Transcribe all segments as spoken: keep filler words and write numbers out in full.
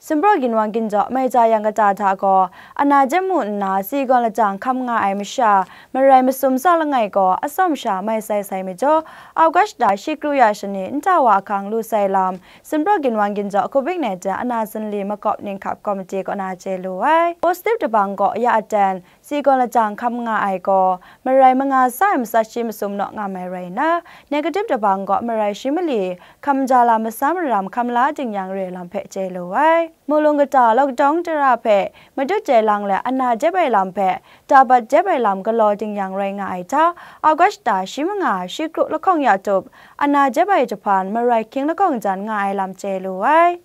Sumpraw ginwang ginjaw mai ja yang kata hta gaw, ana jemu nna si gawn lajang hkam nga ai masha, marai masum tsa langai gaw atsawm sha mai sai sai majaw, August da shi kru ya shani nta wa ahkang lu sai lam, Sumpraw ginwang ginjaw Covid nineteen ana zinli makawp ninghkap komiti kaw na chye lu ai. Positive tabang gaw ya aten, si gawn lajang hkam nga ai gaw, marai manga tsa ai matsat shi masum naw ngam ai rai nna, negative tabang gaw marai shi mali, hkam ja lam masam maram hkam la ding yang re lam hpe chye lu ai. Mulung kata lockdown tara hpe madut jai lang let ana jep ai lam hpe, tabat jep ai lam galaw ding yang rai nga ai hta, August da shi manga shi kru lahkawng ya tup, ana jep ai jahpan marai hkying lahkawng jan nga ai lam chye lu ai.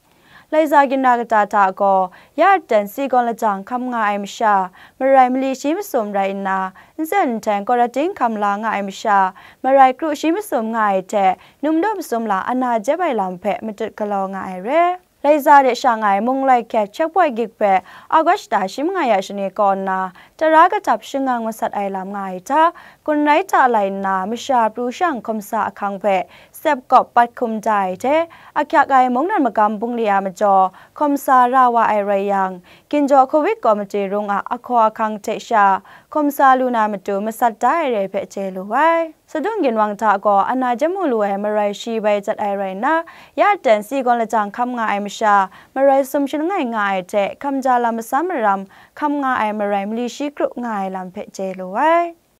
Laiza ginra kata hta gaw, ya aten si gawn lajang hkam nga ai masha, marai mali shi masum rai nna, nsen nhteng quarantine hkam la nga ai masha, marai kru shi masum nga ai hte, numdaw masum la ana jep ai lam hpe matut galaw nga ai re. Laiza de shang ai mung lai hkyet checkpoint gig hpe August da shi manga ya shani kaw nna, tara kahtap shangang masat ai lam nga ai hta, kun rai hta lai nna masha pru shang hkawmsa ahkang hpe sep kawp pat hkum da ai hte, ahkyak ai mungdan magam bungli a majaw hkawmsa ra wa ai rai yang, ginjaw Covid komiti rung a ahkaw ahkang hte sha hkawmsa lu na matu masat da ai re hpe chye lu ai. Sadung ginwang hta gaw ana jemu lu ai marai shi bai jat ai rai nna, ya aten si gawn lajang hkam nga ai masha, marai sum shi langai nga ai hte hkam ja lam masam maram hkam nga ai marai mali shi kru nga ai lam hpe chye lu ai.